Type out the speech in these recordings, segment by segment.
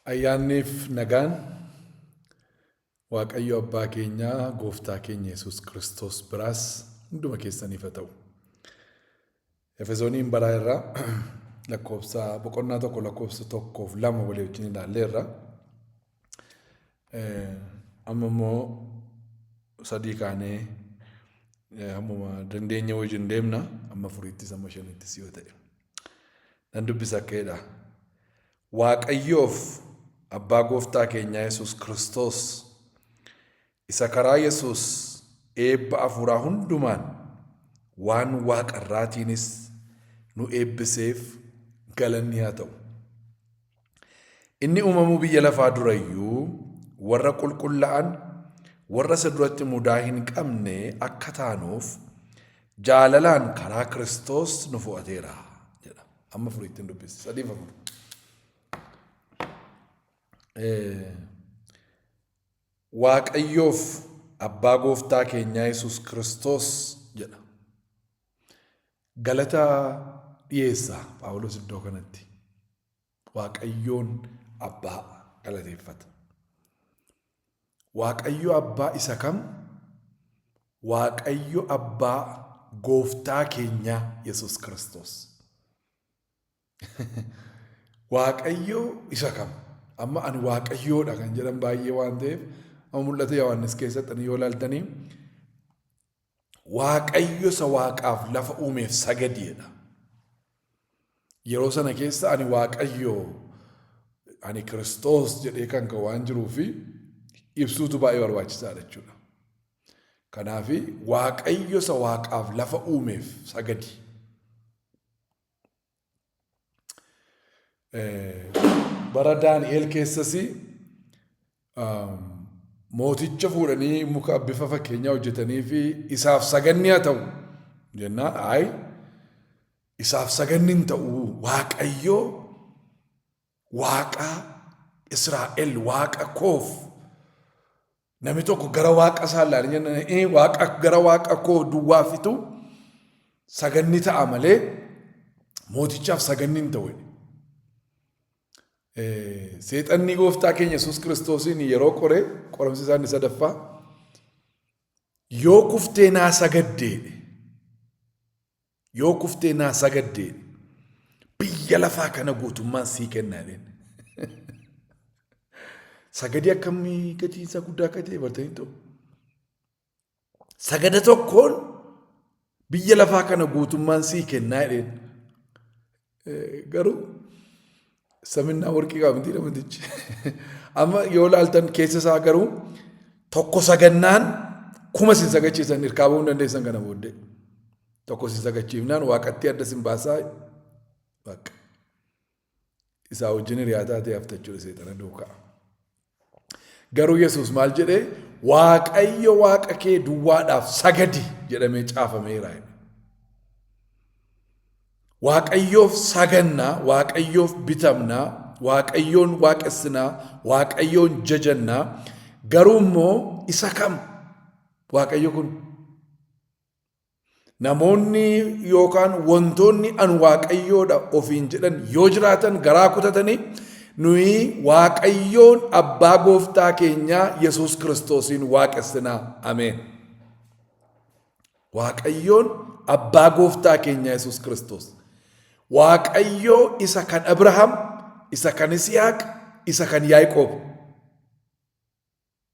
Ayyaanniif nagaan Waaqayyo Abbaa keenyaa Gooftaa keenya Yesuus Kiristoos biraas hunduma keessaniif haa ta'u. Efesooniin baraa irraa lakkoofsa boqonnaa 1 lakkoofsa 1f 2 walii wajjin ilaalleerra. Amma immoo 3 kaanee hammuma dandeenye wajjin deemna amma 4ttis amma 5ttis yoo ta'e. Nan dubbisa akka jedha. Waaqayyoof Abbaa Gooftaa keenyaa Yesuus Kiristoos isa karaa Yesuus eebba hafuuraa hundumaan waan waaqarraatiinis nu eebbiseef galanni haa ta'u. Inni uumamuu biyya lafaa durayyuu warra qulqullaa'an warra isa duratti mudaa hin qabne akka taanuuf jaalalaan karaa Kiristoos nu fo'ateera jedha. Amma 4tti dubbisi. 3f 4. Waaqayyoof Abbaa Gooftaa keenyaa Yesuus Kiristoos jedha. Galata dhiyeessa Phaawulos iddoo kanatti. Waaqayyoon Abbaa galateeffata. Waaqayyo Abbaa isa kam? Waaqayyo Abbaa Gooftaa keenyaa Yesuus Kiristoos. Waaqayyo isa kam? Amma ani Waaqayyoodha kan jedhan baay'ee waan ta'eef amma mul'ata Yohaannis keessatti ani yoo ilaaltanii Waaqayyo isa waaqaaf lafa uumeef sagadi jedha. Yeroo sana keessa ani Waaqayyo ani Kiristoos jedhee kan ka'u waan jiruu fi ibsuutu baay'ee barbaachisaadha jechuudha. Kanaaf Waaqayyo isa waaqaaf lafa uumeef sagadi. Bara Daani'el keessas mooticha fuudhanii muka bifa fakkeenyaa hojjetanii fi isaaf saganni haa ta'u jennaan ayi isaaf saganni hin ta'u Waaqayyo Waaqa Israa'el Waaqa koof namni tokko gara waaqa isaa ilaalee jennaan ee waaqa gara waaqa koo duwwaafitu saganni ta'a malee mootichaaf saganni hin ta'u. Seexanni gooftaa keenya Yesuus Kiristoosiin yeroo qore qoramsi isaa inni sadaffaa yoo kuftee naa sagaddee Yoo kuftee naa sagadde biyya lafaa kana guutummaan sii kenna jedheen. Sagadii akkamii gatiin isaa guddaa akka ta'e bartanii ta'u. Sagada tokkoon biyya lafaa kana guutummaan sii kennaa jedheen. Garuu saminnaa warqii qaba miti namtichi. Amma yoo ilaaltan keessa isaa garuu tokko sagannaan kuma sin sagachiisan hirkaa ba'uu hin dandeessan kana booddee. Tokko sin sagachiifnaan waaqatti adda sin baasaa bakka. Isaa wajjin hiriyaa taatee hafta jechuudha seexana duukaa. Garuu Yesuus maal jedhee Waaqayyo waaqa kee duwwaadhaaf sagadi jedhamee caafameera. jedhe. Waaqayyoof sagannaa, Waaqayyoof bitamnaa, Waaqayyoon waaqessinaa, Waaqayyoon jajannaa, garuu immoo isa kam Waaqayyo kun? Namoonni yookaan wantoonni an Waaqayyoodha ofiin jedhan yoo jiraatan garaa kutatanii nuyi Waaqayyoon abbaa gooftaa keenyaa Yesuus Kiristoosiin waaqessinaa. Ameen. Waaqayyoon abbaa gooftaa keenyaa Yesuus Kiristoos. Waaqayyoo isa kan Abrahaam, isa kan Yisihaaq, isa kan Yaaqoob.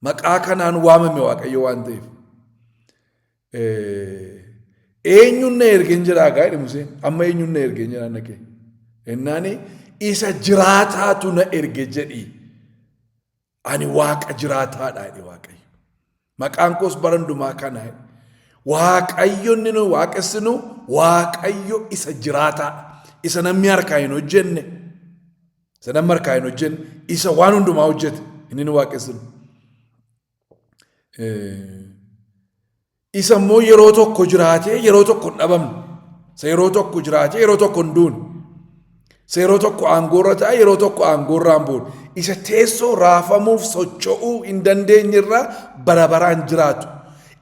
Maqaa kanaan waamame Waaqayyo waan ta'eef. Eenyuun na ergeen jedhaa gaa jedhe Museen. Amma eenyuun na ergeen jedhaa naqee. Innaani isa jiraataatu na erge jedhi. Ani Waaqa jiraataadha jedhe Waaqayyo. Maqaan koos bara hundumaa kana jedhe. Waaqayyo inni nu waaqessinu Waaqayyo isa jiraataadha. Isa namni harkaa hin hojjenne. Isa namni harkaa hin hojjenne. Isa waan hundumaa hojjete inni nu waaqessinu. Isa immoo yeroo tokko jiraatee yeroo tokko hin dhabamne. Isa yeroo tokko jiraatee yeroo tokko hin duune. Isa yeroo tokko aangoorra taa'e yeroo tokko aangoorraa hin buune. Isa teessoo raafamuuf socho'uu hin dandeenyerra bara baraan jiraatu.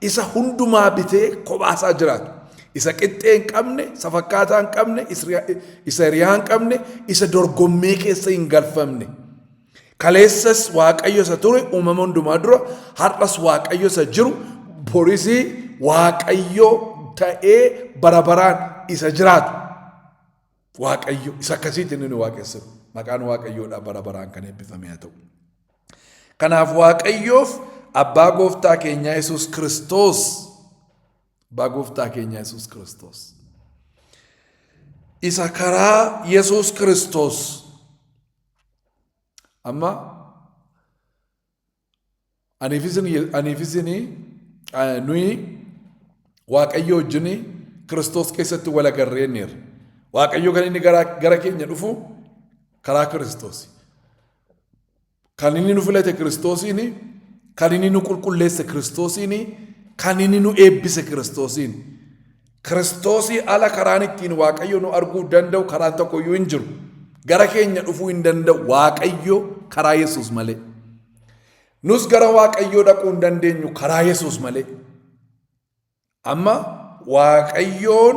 Isa hundumaa bitee kophaasaa jiraatu. Isa qixxee hin qabne, isa fakkaataa hin qabne, isa hiriyaa hin qabne, isa dorgommee keessa hin galfamne. Kaleessas Waaqayyo isa ture uumama hundumaa dura, har'as Waaqayyo isa jiru, boris Waaqayyo ta'ee bara baraan isa jiraatu. Waaqayyo isa akkasiitti inni nu waaqessinu. Maqaan Waaqayyoodhaa bara baraan kan eebbifame haa ta'u. Kanaaf Waaqayyoof abbaa gooftaa keenyaa Yesuus Kiristoos, abbaa gooftaa keenyaa Yesuus Kiristoos, isa karaa Yesuus Kiristoos amma aniif isin nuyi Waaqayyo wajjin Kiristoos keessatti wal agarreenneerra. Waaqayyo kan inni gara keenya dhufu karaa Kiristoos. Kan inni nu filate Kiristoosiin, kan inni nu qulqulleesse Kiristoosiin, kan inni nu eebbise Kiristoosiin. Kiristoosii ala karaan ittiin Waaqayyo nu arguu danda'u karaan tokko iyyuu hin jiru. Gara keenya dhufuu hin danda'u Waaqayyo karaa Yesuus malee. Nus gara Waaqayyoo dhaquu hin dandeenyu karaa Yesuus malee. Amma Waaqayyoon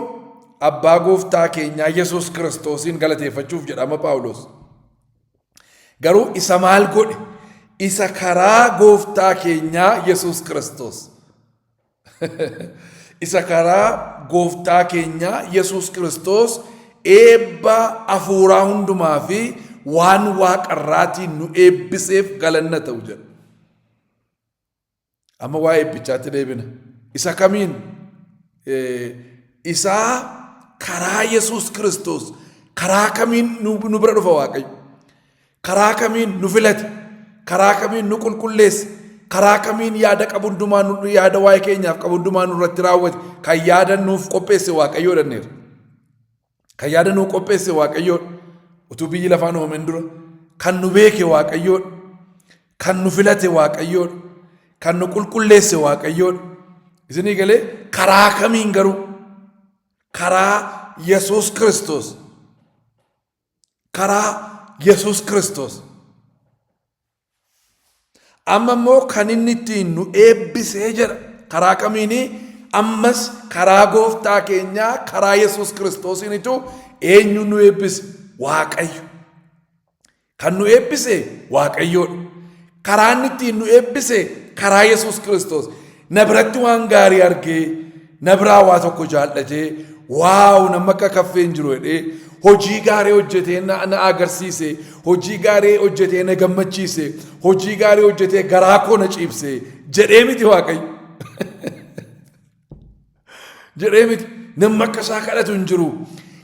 abbaa gooftaa keenyaa Yesuus Kiristoosiin galateeffachuuf jedhama Phaawulos. Garuu isa maal godhe? Isa karaa gooftaa keenyaa Yesuus Kiristoos. Isa karaa gooftaa keenyaa Yesuus Kiristoos eebba hafuuraa hundumaa fi waan waaqarraatiin nu eebbiseef galanna ta'u jedha. Amma waa'ee eebbichaatti deebina. Isa kamiin? Isaa karaa Yesuus Kiristoos karaa kamiin nu bira dhufa Waaqayyo? Karaa kamiin nu filate? Karaa kamiin nu qulqulleesse? Karaa kamiin yaada qabu hundumaa yaada waa'ee keenyaaf qabu hundumaa nurratti raawwate? Kan yaada nuuf qopheesse Waaqayyoo dhanneera. Kan yaada nuu qopheesse Waaqayyoodha. Utuu biyyi lafaa nu uumin dura. Kan nu beeke Waaqayyoodha. Kan nu filate Waaqayyoodha. Kan nu qulqulleesse Waaqayyoodha. Isinii galee karaa kamiin garuu? Karaa Yesuus Kiristoos. Karaa Yesuus Kiristoos. Amma immoo kan inni ittiin nu eebbisee jedha. Karaa kamiini? Ammas karaa gooftaa keenyaa karaa Yesuus Kiristoosiinitu eenyu nu eebbise? Waaqayyo. Kan nu eebbise Waaqayyoodha. Karaa inni ittiin nu eebbise karaa Yesuus Kiristoos. Na biratti waan gaarii argee, na biraa waa tokko jaallatee, waaw nama akka kaffee hin jiru jedhee hojii gaarii hojjetee na agarsiise, hojii gaarii hojjetee na gammachiise, hojii gaarii hojjetee garaa koo na ciibse jedhee miti Waaqayyo. Jedhee miti. Namni akka isaa kadhatu hin jiru.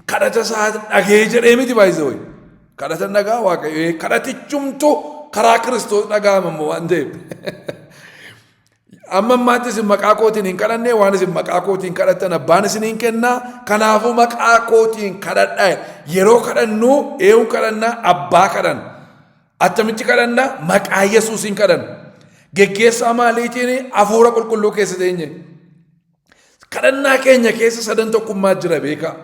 Kadhata isaa dhagee jedhee miti baay'isee wayi. Kadhata dhagaa Waaqayyo kadhatichumtu karaa Kiristoos dhaga'ama immoo waan ta'eef. Amma ammaatti isin maqaa kootiin hin kadhanne, waan isin maqaa kootiin kadhattan abbaan isiniin kenna. Kanaafuu maqaa kootiin kadhadhaa. Yeroo kadhannu eenyuun kadhanna? Abbaa kadhanna. Attamitti kadhanna? Maqaa Yesuusiin kadhanna. Geggeessaa maaliitiin? Hafuura qulqulluu keessa teenye. Kadhannaa keenya keessa sadan tokkummaa jira beekaa.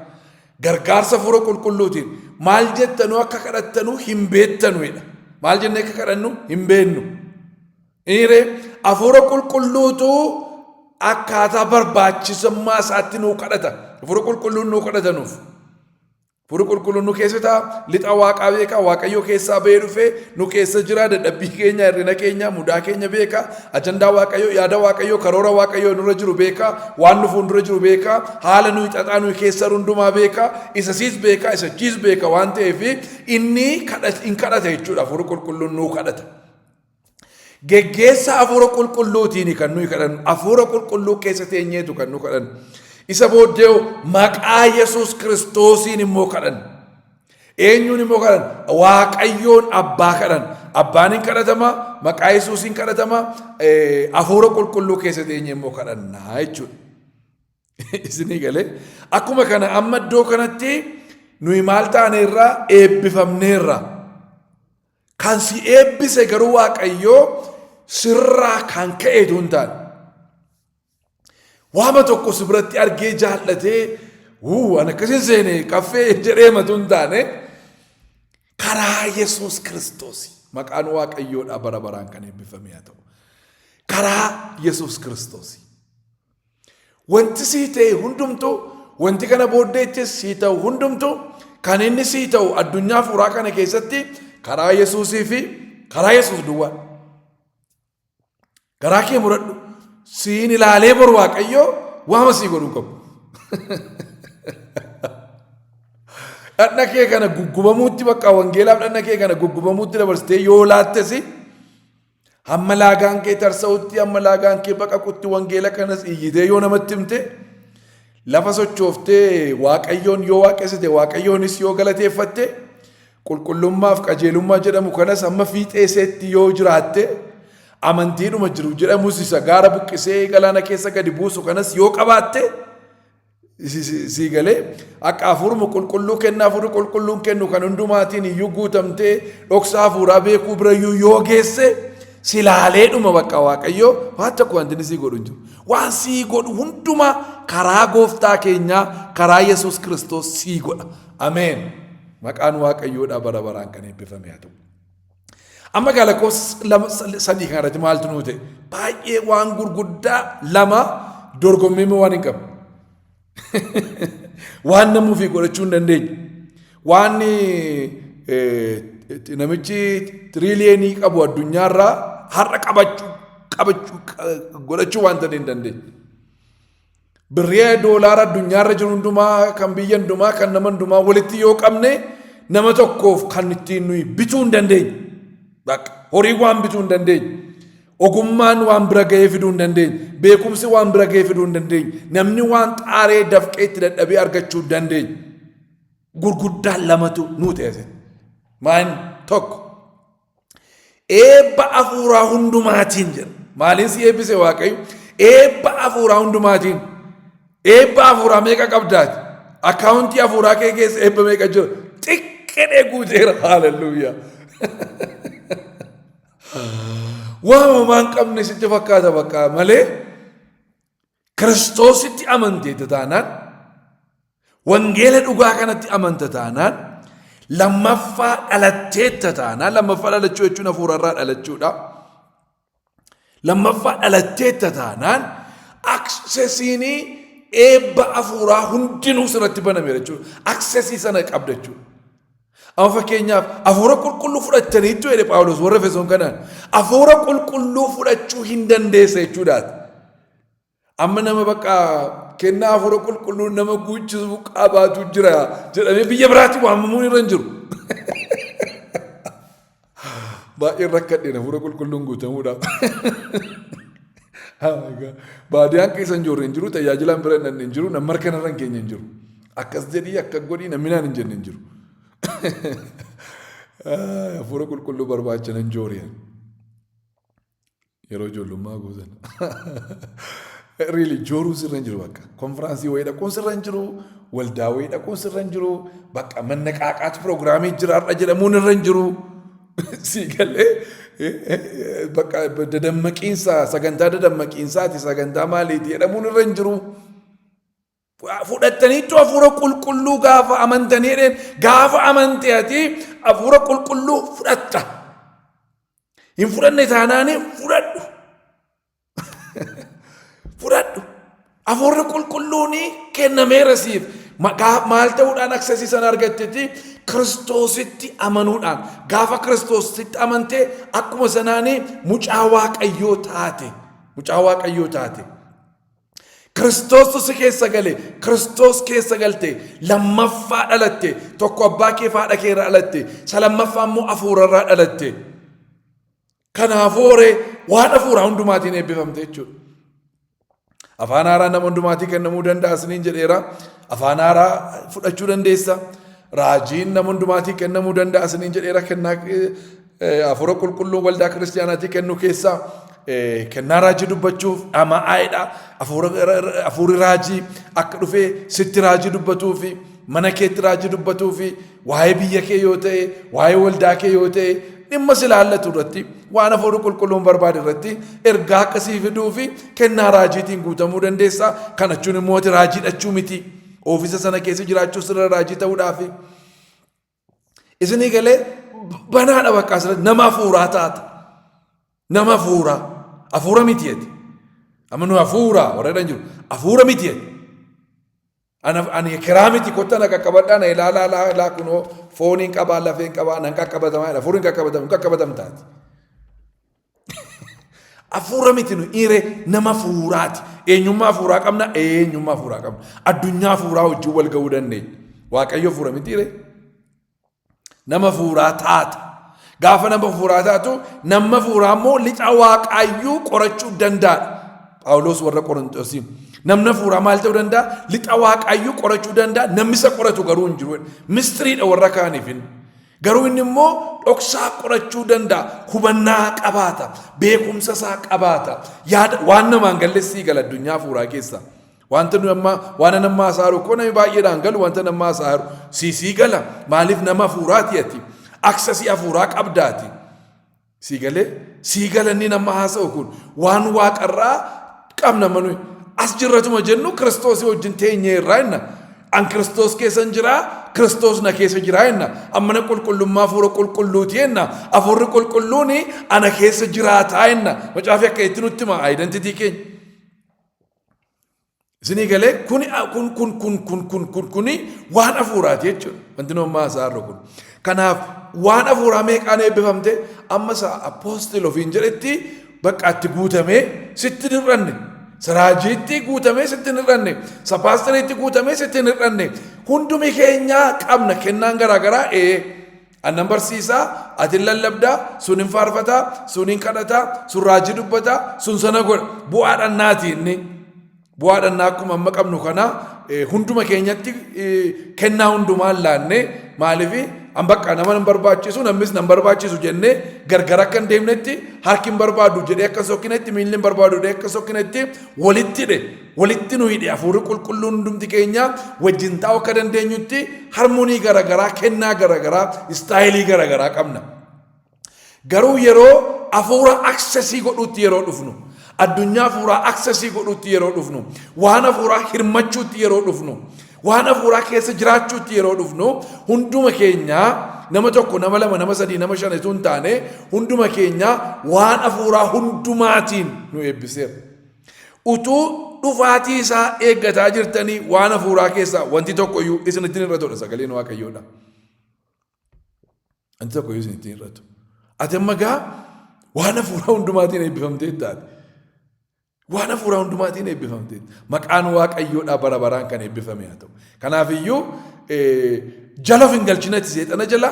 Gargaarsa hafuura qulqulluutiin maal jettanuu akka kadhattanuu hin beektanuudha. Maal jennee akka kadhannu hin beeknu. Dhiiree hafuura qulqulluutu akkaataa barbaachisummaa isaatti nuu kadhata. Hafuura qulqulluun nuu kadhata nuuf. Hafuurri qulqulluun nu keessa ta'a, lixa waaqaa beeka, waaqayyo keessaa ba'ee dhufee nu keessa jira, dadhabbii keenya, hir'ina keenya, mudaa keenya beeka, ajandaa waaqayyo, yaada waaqayyo, karoora waaqayyo nurra jiru beeka, waan nu fuuldura jiru beeka, haala nuyi xaxaa nuyi keessa hundumaa beeka, isa siis beeka, isa chiis beeka waan ta'eef inni in kadhata jechuudha. Hafuurri qulqulluun nuu kadhata. Geggeessa hafuura qulqulluutiin kan nuyi kadhannu, hafuura qulqulluu keessa teenyeetu kan nu kadhannu. Isa booddee maqaa Yesuus Kiristoosiin immoo kadhanna. Eenyuun immoo kadhanna? Waaqayyoon abbaa kadhanna. Abbaan hin kadhatama, maqaa Yesuusiin kadhatama, hafuura qulqulluu keessa teenyee immoo kadhanna jechuudha. Isinii galee akkuma kana amma iddoo kanatti nuyi maal taaneerraa? Eebbifamneerra. Kan si eebbise garuu Waaqayyoo sirraa kan ka'eetu hin taane. Waama tokko si biratti argee jaallatee wuu an akkasin seene kaffee jedhee matu hin taane, karaa Yesuus Kiristoos. Maqaan Waaqayyoodhaa bara baraan kan eebbifame haa ta'u. Karaa Yesuus Kiristoos. Wanti sii ta'e hundumtuu, wanti kana booddeettis sii ta'u hundumtuu, kan inni sii ta'u addunyaa fuuraa kana keessatti karaa Yesuusii fi Karaa Yesuus duwwaa. Garaa kee muradhu. Siin ilaalee boru Waaqayyoo waama sii godhuu qabu. Dhadha kee kana guggubamuutti bakka wangeelaaf dhadha kee kana guggubamuutti dabarsitee yoo laattes hamma laagaan kee tarsa'utti hamma laagaan kee baqaqutti wangeela kanas iyyitee yoo namatti himte lafa sochooftee Waaqayyoon yoo waaqessite Waaqayyoonis yoo galateeffatte qulqullummaaf qajeelummaa jedhamu kanas hamma fiixee iseetti yoo jiraatte amantiidhuma jiru jedhamus isa gaara buqqisee galaana keessa gadi buusu kanas yoo qabaatte sii galee akka hafuuruma qulqulluu kenna hafuurri qulqulluun kennu kan hundumaatiin iyyuu guutamtee dhoksa hafuuraa beekuu birayyuu yoo geesse silaaleedhuma bakka Waaqayyoo waan tokko wanti inni sii godhu hin jiru. Waan sii godhu hundumaa karaa gooftaa keenyaa karaa Yesuus Kiristoos sii godha. Ameen. Maqaan Waaqayyoodhaa bara baraan kan eebbifame haa ta'u. Amma egaa lakkoofsa 3 kana irratti maaltu nuu ta'e? Baay'ee waan gurguddaa lama dorgommii waan hin qabu. Waan namuu fi godhachuu hin dandeenye. Waan namichi tiriiliyeenii qabu addunyaarraa har'a qabachuu qabachuu godhachuu waan ta'e hin dandeenye. Birrii doolaara addunyaarra jiru hundumaa kan biyya hundumaa kan nama hundumaa walitti yoo qabne nama tokkoof kan ittiin nuyi bituu hin dandeenye. Bakka horii waan bituu hin dandeenye. Ogummaan waan bira ga'ee fiduu hin dandeenye. Beekumsi waan bira ga'ee fiduu hin dandeenye. Namni waan xaaree dafqee itti dadhabee argachuu hin dandeenye. Gurguddaan lamatu nuu ta'e asitti. Maan tokko eebba hafuuraa hundumaatiin jedha. Maaliin si eebbise Waaqayyo? Eebba hafuuraa hundumaatiin. Eebba hafuuraa meeqa qabdaati? Akkaawuntii hafuuraa kee keessa eebba meeqa jira? Xiqqedhee guuteera. Haalelluuyaa. Waan homaa hin qabne sitti fakkaata bakka malee Kiristoositti amanteetta taanaan wangeela dhugaa kanatti amanta taanaan lammaffaa dhalatteetta taanaan lammaffaa dhalachuu jechuun hafuurarraa dhalachuudha. Lammaffaa dhalatteetta taanaan aksesiin eebba hafuuraa hundinuu sirratti banameera jechuudha. Aksesii sana qabda jechuudha. Amma fakkeenyaaf hafuura qulqulluu fudhattaniittu jedhe Phaawulos warra Efesoon kanaan. Hafuura qulqulluu fudhachuu hin dandeessa jechuudhaati. Amma nama bakka kennaa hafuura qulqulluu nama guuchisu qabaatu jira jedhamee biyya biraatti waamamuun irra hin jiru. Baay'een rakkadheen hafuura qulqulluun guutamuudhaaf. Baadiyaan keessa hin jirru hin jiru, tajaajilaan bira hin hin jiru, namni harka narra hin keenye hin jiru. Akkas jedhii akka godhii namni naan hin jenne hin jiru. Hafuura qulqulluu barbaacha nan jooriyan. Yeroo ijoollummaa gootan. Really jooruun sirra hin jiru bakka. Konfiraansii wayii dhaquun sirra hin jiru. Waldaa wayii dhaquun sirra hin jiru. Bakka mannaqaaqaatu piroogiraamii jira har'a jedhamuun irra hin jiru. Sii galee bakka dadammaqiinsa sagantaa dadammaqiinsaati sagantaa maaliiti jedhamuun irra hin jiru. Fudhattaniittu hafuura qulqulluu gaafa amantanii jedheen gaafa amante ati hafuura qulqulluu fudhatta. Hin fudhanne taanaani fudhadhu. Fudhadhu. Hafuurri qulqulluun kennameera siif. Maal ta'uudhaan aksesii sana argattetti Kiristoositti amanuudhaan gaafa Kiristoositti amantee akkuma sanaanii mucaa Waaqayyoo taate. Mucaa Waaqayyoo taate. Kiristoostu si keessa gale, Kiristoos keessa galte, lammaffaa dhalatte, tokko abbaa kee fi haadha kee irraa dhalatte, isa lammaffaa immoo hafuura irraa dhalatte. Kanaafuu horee waan hafuuraa hundumaatiin eebbifamte jechuudha. Afaan haaraa nama hundumaatii kennamuu danda'a isiniin jedheera. Afaan haaraa fudhachuu dandeessa. Raajiin nama hundumaatii kennamuu danda'a isiniin jedheera. Kennaa hafuura qulqulluu waldaa kiristaanaatii kennu keessaa kennaa raajii dubbachuuf dhama'aadha. Hafuurri raajii akka dhufee sitti raajii dubbatuu fi mana keetti raajii dubbatuu fi waa'ee biyya kee yoo ta'e waa'ee waldaa kee yoo ta'e dhimma si ilaallatu irratti waan hafuurri qulqulluun barbaade irratti ergaa akkasii fiduu fi kennaa raajiitiin guutamuu dandeessa. Kana jechuun immoo ati raajii dhachuu miti. Oofisa sana keessa jiraachuu sirra raajii ta'uudhaafi. Isinii galee banaadha bakka asirratti nama hafuuraa taata. Nama hafuuraa. Hafuura miti ati. Amma nu hafuuraa warra jedhan jiru. Hafuura miti ati. Ani kiraa miti kottaa na qaqqabadhaa na ilaalaa laa laa kunoo fooniin qabaa lafeen qabaa nan qaqqabatamaa jedha. Hafuurri hin qaqqabatamu hin qaqqabatamtaati. Hafuura miti nu dhiire nama hafuuraati. Eenyummaa hafuuraa qabna, eenyummaa hafuuraa qabna. Addunyaa hafuuraa wajjin wal ga'uu dandeenya. Waaqayyo hafuura miti ree? Nama hafuuraa taata. Gaafa nama hafuuraa taatu, nama hafuuraa immoo lixa waaqaayyuu qorachuu danda'a. Phaawulos warra Qorontosiin. Namni hafuuraa maal ta'uu danda'a? Lixa waaqaayyuu qorachuu danda'a. Namni isa qoratu garuu hin jiru. Mistiriidha warra kaaniif inni. Garuu inni immoo dhoksaa qorachuu danda'a. Hubannaa qabaata. Beekumsa isaa qabaata. Yaada waan namaan galle sii gala addunyaa hafuuraa keessa. Wanta nu amma waan nama haasa'u koo namni baay'eedhaan galu wanta nama haasa'u sii sii gala. Maaliif nama hafuuraati ati? Aksasii hafuuraa qabdaati. Sii galee sii gala inni nama haasa'u kun waan waaqarraa qabna manu as jirratuma jennu kiristoosii wajjin teenyee irraa inna. An kiristoos keessan jiraa kiristoos na keessa jiraa inna. Ammana qulqullummaa hafuura qulqulluuti inna. Hafuurri qulqulluuni ana keessa jiraataa inna. Macaafi akka itti nutti hima aayidentitii keenya. Isinii galee kuni kun kun kun kun kun kun kuni waan hafuuraati jechuudha. Wanti nu ammaa haasa'aa kun. Kanaaf waan hafuuraa meeqaan eebbifamte amma isa apoostil ofiin jedhetti bakka itti guutamee sitti hin hir'anne. Saraajiitti guutamee sitti hin hir'anne. Sapaastiriitti guutamee sitti hin hir'anne. Hundumi keenyaa qabna kennaan garaagaraa ee. Annan barsiisaa, atin lallabdaa, sun hin faarfataa, sun hin kadhataa, sun raajii dubbataa, sun sana godha. Bu'aa dhannaati inni. Bu'aa dhannaa akkuma amma qabnu kana hunduma keenyatti kennaa hundumaan laanne maaliif an bakka nama hin barbaachisu namnis nan barbaachisu jennee gargar akka hin deemnetti harki hin barbaadu jedhee akka sokkinetti miilli hin barbaadu jedhee akka sokkinetti walitti hidhe walitti nu hidhe hafuurri qulqulluun hundumti keenya wajjin taa'uu akka dandeenyutti harmonii garaagaraa kennaa garaagaraa istaayilii garaagaraa qabna. Garuu yeroo hafuura aksesii godhuutti yeroo dhufnu addunyaa hafuuraa aksesii godhuutti yeroo dhufnu waan hafuuraa hirmachuutti yeroo dhufnu waan hafuuraa keessa jiraachuutti yeroo dhufnu hunduma keenya nama tokko nama lama nama sadii nama shan utuu hin taane hunduma keenya waan hafuuraa hundumaatiin nu eebbiseera. Utuu dhufaatii isaa eeggataa jirtanii waan hafuuraa keessaa wanti tokko iyyuu isinitti hin hir'atudha sagaleen Waaqayyoodha. Wanti tokko iyyuu isinitti hin hir'atu. Ati amma gaa waan hafuuraa hundumaatiin eebbifamtee taate. Waan hafuuraa hundumaatiin eebbifamtee. Maqaan Waaqayyoodhaa bara baraan kan eebbifame haa ta'u. Kanaaf iyyuu jala of hin galchinati seexana jala,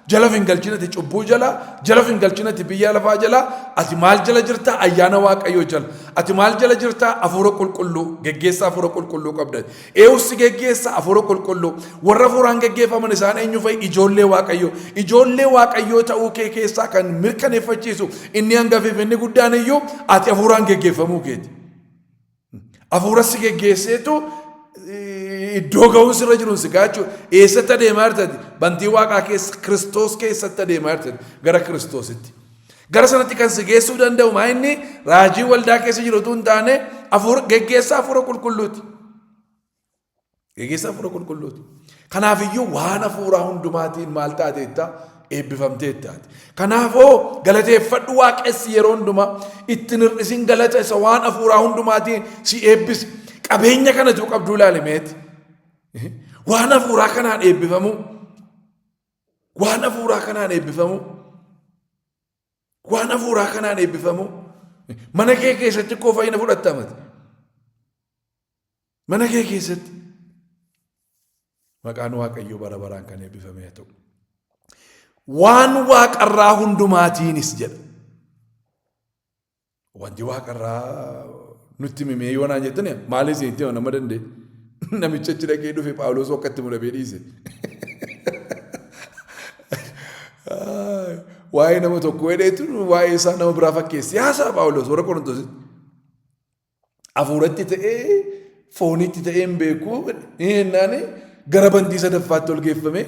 jala of hin galchinati cubbuu jala, jala of hin galchinati biyya lafaa jala, ati maal jala jirta? Ayyaana Waaqayyoo jala. Ati maal jala jirta? Hafuura qulqulluu, geggeessaa hafuura qulqulluu qabda. Eewus si geggeessa hafuura qulqulluu. Warra hafuuraan geggeeffaman isaan eenyu fa'i? Ijoollee Waaqayyoo. Ijoollee Waaqayyoo ta'uu kee keessaa kan mirkaneeffachiisu inni hangafiif inni guddaan iyyuu ati hafuuraan geggeeffamuu keeti. Hafuura si geggeesseetu iddoo ga'uun sirra jiruun si ga'a jechuudha. Eessatti adeemaa jirtati? Bantii waaqaa keessa Kiristoos keessatti adeemaa jirtati gara Kiristoositti. Gara sanatti kan si geessuu danda'u maa inni raajii waldaa keessa jiru utuu hin taane hafuura geggeessaa hafuura qulqulluuti. Geggeessaa hafuura qulqulluuti. Kanaaf iyyuu waan hafuuraa hundumaatiin maal taateetta? Eebbifamteettaati. Kanaafoo galateeffadhu waaqessi yeroo hundumaa ittiin hir'isin galata isa waan hafuuraa hundumaatiin si eebbise. Qabeenya kanatu qabduu ilaali meeti. Waan hafuuraa kanaan eebbifamuu. Waan hafuuraa kanaan eebbifamuu. Waan hafuuraa kanaan eebbifamuu. Mana kee keessatti koo fayyina fudhatta mati. Mana kee keessatti. Maqaan Waaqayyoo bara baraan kan eebbifame haa ta'u. Waan waaqarraa hundumaatiinis jedha. Wanti waaqarraa nutti himee yoo naan jettani maal isinitti hima nama danda'e. Namicha achi dhaqee dhufe Phaawulos akka itti mudamee dhiise. Waa'ee nama tokko jedheetu waa'ee isaa nama biraa fakkeesse. Haasaa Phaawulos warra Qorontositti. Hafuuratti ta'ee foonitti ta'ee hin beeku. Inni gara bantii sadaffaatti ol geeffame.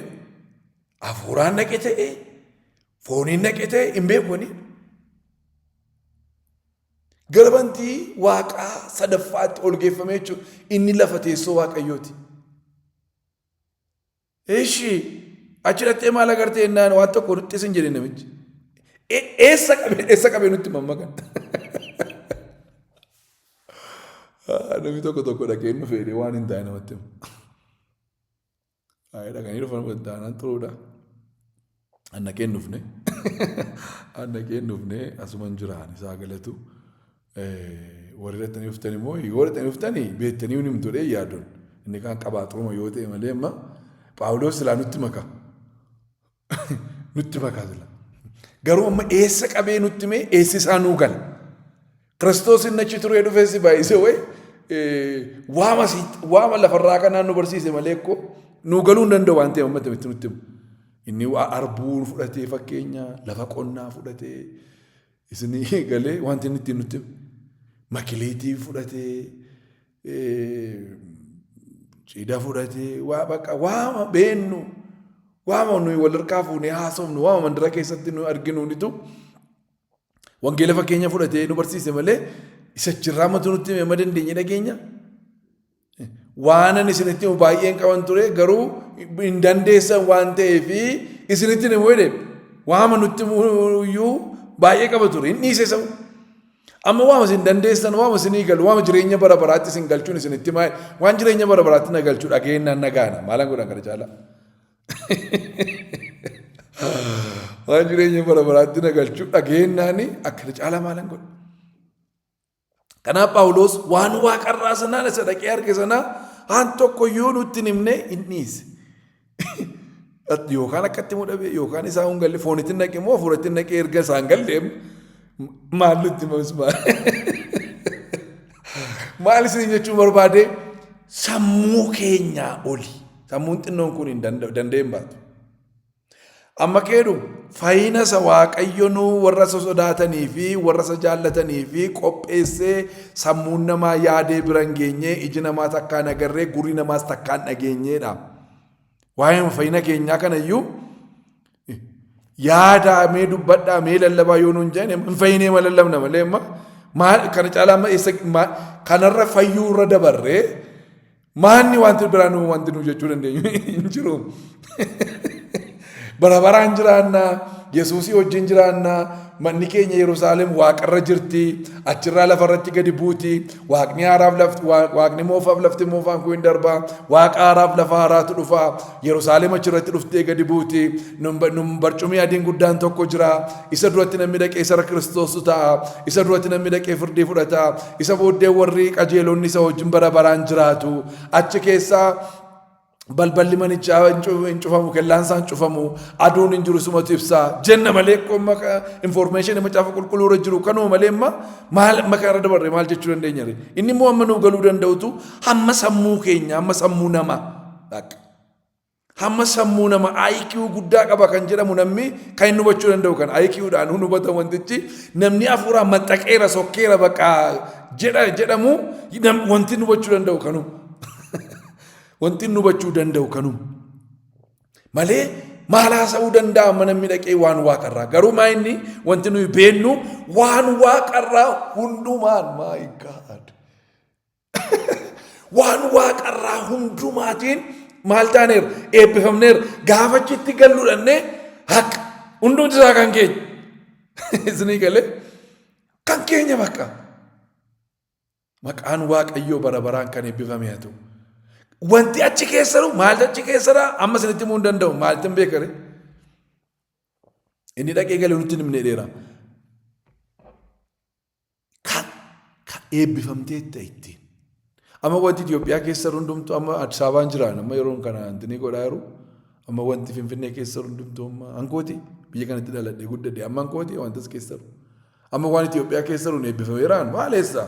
Hafuuraan dhaqe ta'ee fooniin dhaqe ta'ee hin beeku. Gara bantii waaqaa sadaffaatti ol geeffame jechuudha. Inni lafa teessoo waaqayyooti. Ishi achi dhaqxee maal agartee jennaan waan tokko nutti sin jedhe namichi. Eessa qabee eessa qabee nutti mammakan. Namni tokko tokko dhaqee nu fedhe waan hin taane namatti hima. Dhaqanii dhufan waan taanaan xuruudha. An dhaqee hin dhufne. An dhaqee hin dhufne asuman jiraan isaa galatu. Warri dhattanii dhuftan immoo yoo dhattanii dhuftanii beektanii hin himtu jedhee yaaduun inni kaan qabaaxuruma yoo ta'e malee amma Phaawulos silaa nutti maka. Nutti maka sila. Garuu amma eessa qabee nutti mee eessi isaa nuu gala. Kiristoos inni achi turee dhufes baay'isee wayi waama waama lafarraa kanaan nu barsiise malee koo nuu galuu hin danda'u waan ta'eef amma itti nutti himu. Inni arbuu fudhatee fakkeenya lafa qonnaa fudhatee isinii galee wanti inni ittiin nutti himu. Makileetii fudhatee cidha fudhatee waa bakka waama beennu waama nuyi wal harkaa fuunee haasofnu waama mandara keessatti nu arginuunitu wangeela fakkeenya fudhatee nu barsiise malee isa achirraa matu nutti hime amma dandeenye dhageenya. Waanan isinitti himu baay'een qaban ture garuu hin dandeessan waan ta'eef isinitti himu jedhe waama nutti himu iyyuu baay'ee qaba ture hin dhiise isa. Amma waama isin dandeessan waama isinii galu waama jireenya bara baraatti isin galchuun isinitti himaa waan jireenya bara baraatti na galchuu dhageenyaan na gaana maalan godhan kana caalaa. Waan jireenya bara baraatti na galchuu dhageenyaan akkana caalaa maalan godha. Kanaaf Phaawulos waan waaqarraa sanaan isa dhaqee arge sanaa waan tokko iyyuu nutti hin himne hin dhiise. Yookaan akkatti himuu dhabe yookaan isaa hin galle foonitti naqe immoo hafuuratti naqee erga isaan galle maal nutti himamis maal. Maal isin jechuun barbaade sammuu keenyaa oli. Sammuun xinnoon kun hin danda'e hin baatu. Amma keedhu fayyina isa Waaqayyo nuu warra isa sodaatanii fi warra isa jaallatanii fi qopheessee sammuun namaa yaadee bira hin geenye iji namaa takkaan agarree gurri namaas takkaan dhageenyeedha. Waa'ee fayyina keenyaa kana iyyuu yaadaa mee dubbadhaa mee lallabaa yoo nuun jedhan hin fayyinee ma lallabna malee amma maal kana caalaa amma eessa kanarra fayyuu irra dabarree Maanni wanti biraa nu wanti nu jechuu dandeenyu hin jiru. Bara baraan jiraannaa, Yesuusii wajjin jiraannaa, manni keenya Yerusaalem waaqarra jirti, achirraa lafarratti gadi buuti, waaqni haaraaf lafti, waaqni moofaaf lafti moofaan kun hin darba, waaqa haaraaf lafa haaraatu dhufa, Yerusaalem achirratti dhuftee gadi buuti, nun barcumii adiin guddaan tokko jira, isa duratti namni dhaqee sara Kiristoostu ta'a, isa duratti namni dhaqee firdii fudhata, Isa booddee warri qajeelonni isa wajjin bara baraan jiraatu. Achi keessaa balballi manichaa hin cufamu, kellaan isaa hin cufamu, aduun hin jiru sumatu ibsa. Jenna malee amma information macaafa qulqulluu irra jiru kanuma malee amma maal amma kana irra dabarre maal jechuu dandeenya ree? Inni immoo amma nuu galuu danda'utu hamma sammuu keenya hamma sammuu namaa. Bakka. Hamma sammuu nama IQ guddaa qaba kan jedhamu namni kan inni hubachuu danda'u kan IQ dhaan hin hubatan wantichi namni hafuuraan maxxaqeera sokkeera bakka jedha jedhamu wanti inni hubachuu danda'u kanuma. Wanti inni hubachuu danda'u kanuma. Malee maal haasa'uu danda'a amma namni dhaqee waan waaqarraa garuu maa inni wanti nuyi beennu waan waaqarraa hundumaan my God. Waan waaqarraa hundumaatiin maal taaneera? Eebbifamneera. Gaafa achitti gallu dhannee haqa hundumti isaa kan keenya. Isinii galee kan keenya bakka. Maqaan Waaqayyoo bara baraan kan eebbifame haa ta'u. Wanti achi keessa jiru maaltu achi keessa jira amma isinitti himuu hin danda'u maaltu hin beekare. Inni dhaqee galee nutti hin himne dheera. Kan kan eebbifamteetta ittiin. Amma wanti Itoophiyaa keessa hundumtu amma Addis Ababaan jiraan amma yeroon kana antinii godhaa jiru amma wanti Finfinnee keessa hundumtu amma hankooti biyya kanatti dhaladhe guddadhe amma hankooti wantas keessa jiru. Amma waan Itoophiyaa keessa jiru eebbifameeraan maal eessa?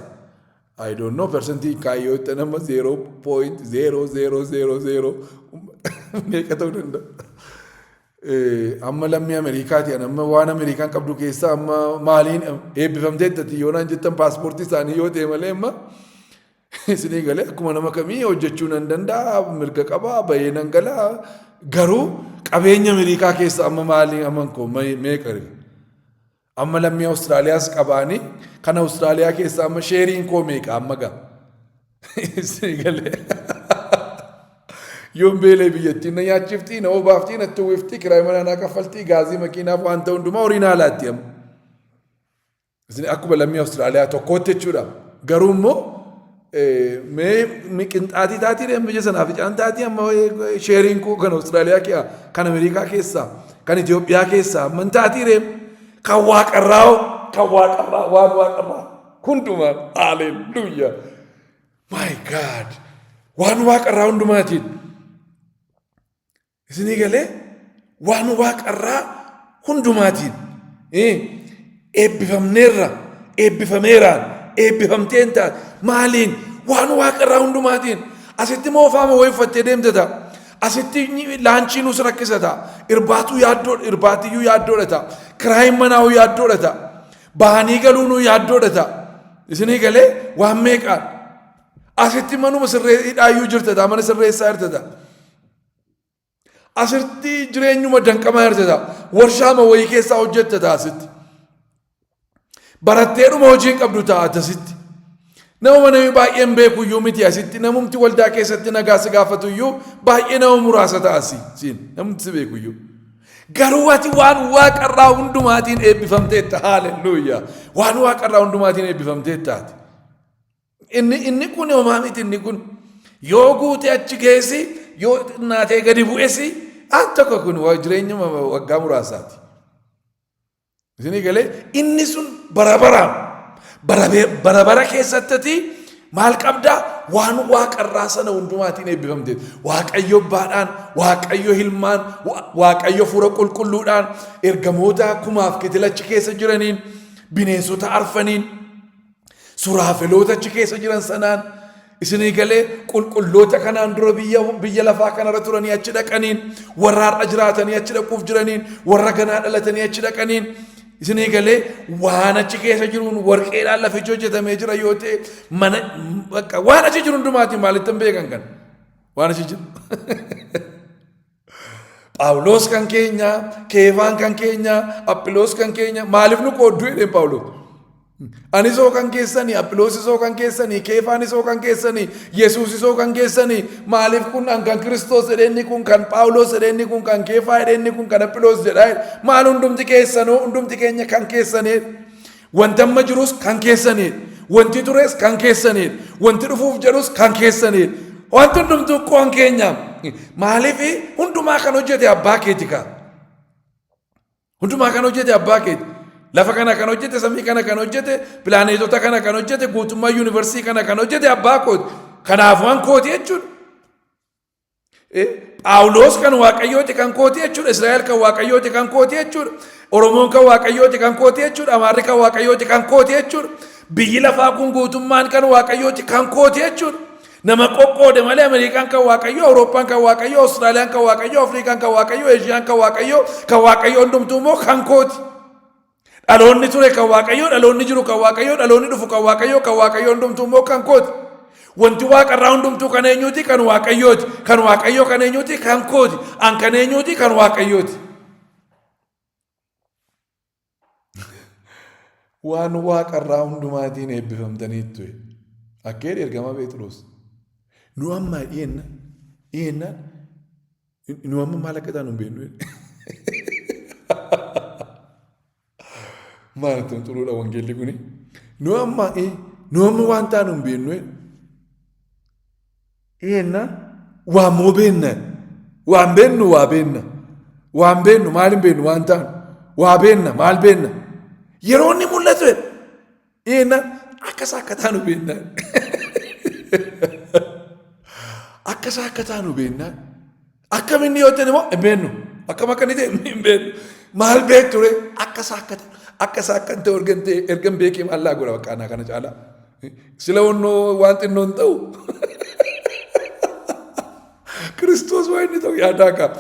I don't know persentii kaayyoo itti nama 0.0000 meeqa ta'uu danda'a. Amma lammii Ameerikaati an amma waan Ameerikaan qabdu keessaa amma maaliin eebbifamteetta ati yoo naan jettan paaspoortii isaanii yoo ta'e malee amma isinii galee akkuma nama kamii hojjechuu nan danda'a mirga qaba bahee nan gala garuu qabeenya Ameerikaa keessa amma maaliin amma koo meeqa amma lammii Awustiraaliyaas qabaanii kan Awustiraaliyaa keessa amma sheeriin koo meeqa amma gaa isinii galee. Yoon beelee biyyattiin na nyaachiftii, na obaaftii, natti uwwiftii, kiraay manaa naa kaffaltii, gaazii makiinaaf waan ta'u hundumaa horii naa laatti amma. Isin akkuma lammii Awustiraaliyaa tokkootti jechuudha. Garuu immoo mee qinxaatii taatii biyya sanaaf icaan taatii amma sheeriin koo kan Awustiraaliyaa keessaa, kan Ameerikaa keessaa, kan Itoophiyaa keessaa amma hin taatii reem kan waaqarraa kan waaqarraa waan waaqarraa. Hundumaan. Haaleluyyaa. My God. Waan waaqarraa hundumaatiin. Isinii galee waan waaqarraa hundumaatiin eebbifamneerra, eebbifameeraan, eebbifamteen taate maaliin waan waaqarraa hundumaatiin. Asitti moofaama wayii uffattee deemte ta'a. Asitti laanchii nus rakkisa ta'a. Irbaatuu yaaddoo, irbaatiyyuu yaaddoodha ta'a. Kiraayin manaa'uu yaaddoodha ta'a. Bahanii galuunuu yaaddoodha ta'a. Isinii galee waan meeqaan. Asitti manuma sirree hidhaayyuu jirta ta'a. Mana sirreessaa jirta ta'a. Asitti jireenyuma danqamaa jirta ta'a. Warshaama wayii keessaa hojjetta ta'a asitti. Baratteedhuma hojii hin qabdu ta'a asitti. Nama namni baay'een beeku iyyuu miti asitti. Namumti waldaa keessatti nagaa si gaafatu iyyuu baay'ee nama muraasa ta'a si siin namumti si beeku iyyuu. Garuu ati waan waaqarraa hundumaatiin eebbifamteetta. Haalelluuyaa. Waan waaqarraa hundumaatiin eebbifamteetta ati. Inni kun homaa miti inni kun. Yoo guute achi geessi, yoo xinnaatee gadi bu'esi, al tokko kun jireenyuma waggaa muraasaati. Isinii galee inni sun bara baraan bara bara keessatti maal qabdaa? Waan waaqarraa sana hundumaatiin eebbifamte. Waaqayyo abbaadhaan, Waaqayyo ilmaan, Waaqayyo fuura qulqulluudhaan, ergamoota kumaaf kitilachi keessa jiraniin, bineensota arfaniin, suraafeloota achi keessa jiran sanaan, isinii galee qulqulloota kanaan dura biyya lafaa kanarra turanii achi dhaqaniin, warra har'a jiraatanii achi dhaquuf jiraniin, warra ganaa dhalatanii achi dhaqaniin, isinii galee waan achi keessa jiruun warqeedhaan lafichi hojjetamee jira yoo ta'e, mana bakka waan achi jiru hundumaatiin maalitti hin beekan kan waan achi jiru. Phaawulos kan keenya, Keefaan kan keenya, Aphiloos kan keenya, maaliif nu qoodduu jedheen Phaawulos. Ani isoo kan keessanii, Aphiloos isoo kan keessanii, Keefaan isoo kan keessanii, Yesuus isoo kan keessanii, maaliif kun an kan Kiristoos jedhee inni kun kan Phaawulos jedhee inni kun kan Keefaa jedhee inni kun kan Aphiloos jedhaa jedhe. Maal hundumti keessanuu, hundumti keenya kan keessanii. Wanti amma jirus kan keessanii. Wanti tures kan keessanii. Wanti dhufuuf jedhus kan keessanii. Wanti hundumtuu kan keenya. Maaliif hundumaa kan hojjete abbaa keeti kaa. Hundumaa kan hojjete abbaa keeti. Lafa kana kan hojjete, samii kana kan hojjete, pilaaneetota kana kan hojjete, guutummaa yuunivarsiitii kana kan hojjete abbaa kooti. Kanaaf waan kooti jechuudha. Phaawulos kan Waaqayyooti kan kooti jechuudha. Israa'el kan Waaqayyooti kan kooti jechuudha. Oromoon kan Waaqayyooti kan kooti jechuudha. Amaarri kan Waaqayyooti kan kooti jechuudha. Biyyi lafaa kun guutummaan kan Waaqayyooti kan kooti jechuudha. Nama qoqqoode malee Ameerikaan kan Waaqayyoo, Awurooppaan kan Waaqayyoo, Awustiraaliyaan kan Waaqayyoo, Afrikaan kan Waaqayyoo, Eeshiyaan kan Waaqayyoo, kan Waaqayyoo hundumtuu immoo kan kooti. Dhaloonni ture kan Waaqayyoo, dhaloonni jiru kan Waaqayyoo, dhaloonni dhufu kan Waaqayyoo, kan Waaqayyoo hundumtuu immoo kan kooti. Wanti waaqarraa hundumtuu kan eenyuuti? Kan Waaqayyooti. Kan Waaqayyoo kan eenyuuti? Kan kooti. An kan eenyuuti? Kan Waaqayyooti. Waan waaqarraa hundumaatiin eebbifamtaniittu. Akka jedhe ergamaa Pheexiroos. Nu amma dhiyenna dhiyennaan nu amma maal akka taanu hin beeknu. Maal ittiin xuruudha wangeelli kuni. Nu amma waan taanu hin beeknu. Dhiyenna waan moo beenna. Waan beennu waa beenna. Waan beennu maal hin beennu waan taanu. Waa beenna maal beenna. Yeroo inni mul'atu jedha. Dhiyenna akkas akka taanu beenna. Akkas akka taanu beenna. Akkam inni yoo ta'e immoo hin beennu. Akkam akka inni ta'e hin beennu. Maal beektu ree? Akkas akka akkas akka ta'e erga ta'e erga hin beekee maal laa godha bakka anaa kana caalaa. Sila onnoo waan xinnoo hin ta'u. Kiristoos waan inni ta'u yaadaa qaba.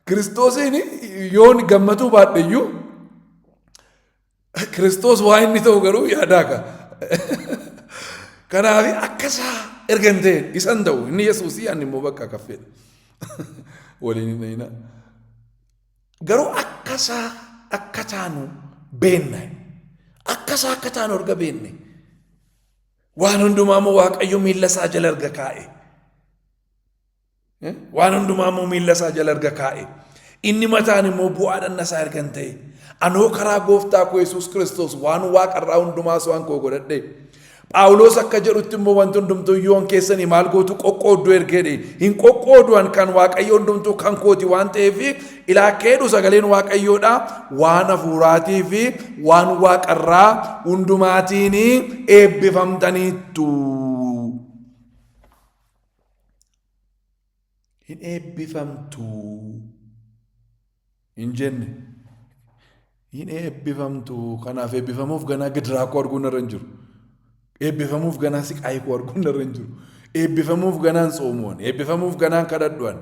Kiristoosiin yoon gammatuu baadhe iyyuu Kiristoos waan inni ta'u garuu yaadaa ka. Kanaaf akkasaa erga hin ta'in isa hin ta'u inni Yesuusii ani immoo bakka kaffeedha. Waliin hin dhayina. Garuu akkasaa akka taanu beenna. Akkasaa akka taanu erga beenne. Waan hundumaa immoo Waaqayyo miilla isaa jala erga kaa'e. Waan hundumaa immoo miilla isaa jala erga kaa'e. Inni mataan immoo bu'aa dhanna isaa erga hin ta'e. Anoo karaa gooftaa koo Yesuus Kiristoos waan waaqarraa hundumaa waan koo godhadhe. Phaawulos akka jedhutti immoo wanti hundumtuu yoon keessanii maal gootu qoqqoodduu ergeedhe. Hin qoqqooduan kan Waaqayyo hundumtuu kan kooti waan ta'eef ilaa keedhu sagaleen Waaqayyoodha. Waan hafuuraatii fi waan waaqarraa hundumaatiin eebbifamtaniittu. Hin eebbifamtu hin jenne. Hin eebbifamtu. Kanaaf eebbifamuuf ganaa gidiraa koo arguun irra hin jiru. Eebbifamuuf ganaa siqaayii koo arguun irra hin jiru. Eebbifamuuf ganaan tsoomuwan. Eebbifamuuf ganaan kadhadhuwan.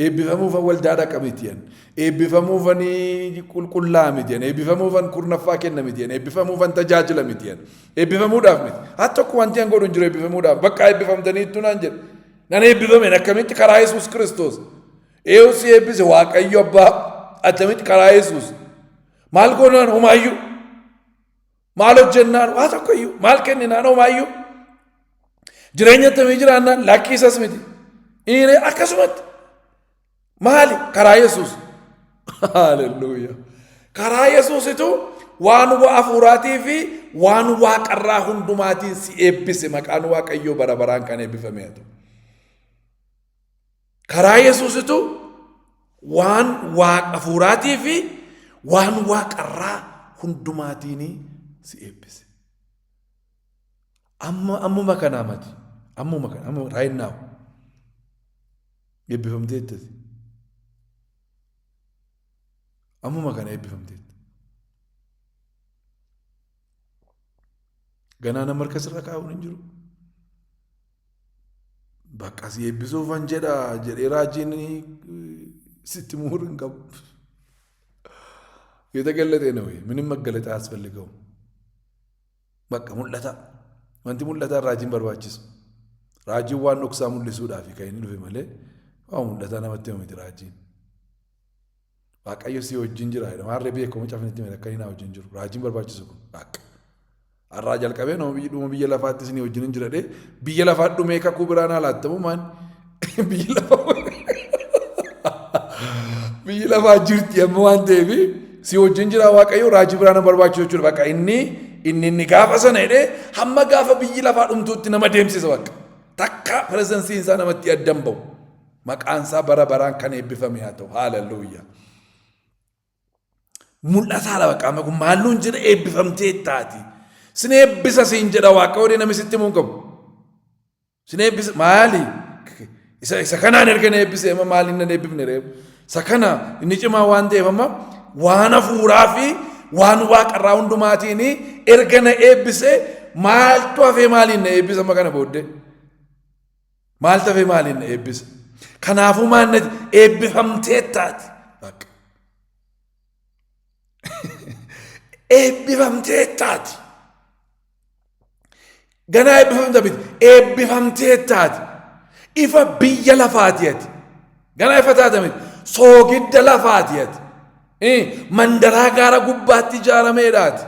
Eebbifamuuf waldaa dhaqa mitiyan. Eebbifamuuf ani qulqullaa mitiyan. Eebbifamuuf an kurnaffaa kenna mitiyan. Eebbifamuuf an tajaajila mitiyan. Eebbifamuudhaaf miti. Haa tokko wanti an godhu hin jiru eebbifamuudhaaf. Bakka eebbifamtaniittu naan jedhe. Nan eebbifame akkamitti karaa Yesuus Kiristoos. Eeyyuu si eebbise Waaqayyo Abbaa attamitti karaa Yesuus. Maal goonaan homaayyuu. Maal hojjennaan waa tokkoyyuu. Maal kenninaan homaayyuu. Jireenya attamii jiraannaan lakkii isas miti. Dhiiree akkasumatti. Maali? Karaa Yesuus. Haalelluuyaa. Karaa Yesuusitu waan waa hafuuraatii fi waan waaqarraa hundumaatiin si eebbise maqaan Waaqayyoo bara baraan kan eebbifame haa ta'u. Karaa Yesuusitu waan waaqa hafuuraatii fi waan waaqarraa hundumaatiin si eebbise. Amma ammuma kanaa mati. Ammuma kana amma right now. Eebbifamteettati. Ammuma kana eebbifamteetta. Ganaa nama harka sirra kaa'uun hin jiru. Bakka si eebbisuufan jedha jedhee raajiin sitti muur hin qabu. የተገለጠ ነው። ምንም መገለጥ አያስፈልገውም። Bakka mul'ata. Wanti mul'ataan raajiin barbaachisu. Raajiin waan dhoksaa mul'isuudhaaf kan inni dhufe malee waan mul'ataa namatti hima miti raajiin. Waaqayyo si wajjin jira jedha. Maarree beekamu cafnitti miti akka inni naa wajjin jiru. Raajiin barbaachisu kun bakka. Har'aa jalqabee nama biyya dhuma biyya lafaatti isinii wajjin hin jira biyya lafaa dhumee kakuu biraa naa laattamu maan biyyi lafaa biyyi lafaa jirti amma waan ta'eef si wajjin jira Waaqayyo raajii biraa na barbaachisu jechuudha. Bakka inni inni inni gaafa sana jedhee hamma gaafa biyyi lafaa dhumtuutti nama deemsisa bakka. Takka pirezensiin isaa namatti addan bahu. Maqaan isaa bara baraan kan eebbifame haa ta'u. Haaleluyyaa. Mul'ataadha bakka amma kun maalluun jedha eebbifamtee taati. Sin eebbisa siin jedha Waaqayyo namni sitti himuu hin qabu. Sin eebbisa maali? Isa kanaan erga na eebbise amma maaliin na eebbifne ree? Isa kana inni cimaa waan ta'eef amma waan hafuuraa fi waan waaqarraa hundumaatiin erga na eebbise maaltu hafee maaliin na eebbisa amma kana booddee? Maaltu hafee maaliin na eebbisa? Kanaafuu maal nati eebbifamtee taati. Bakka. Eebbifamtee taati. Ganaa eebbifamta miti. Eebbifamtee taati. Ifa biyya lafaati ati. Ganaa ifa taata miti. Soogidda lafaati ati. Mandaraa gaara gubbaatti ijaarameedhaati.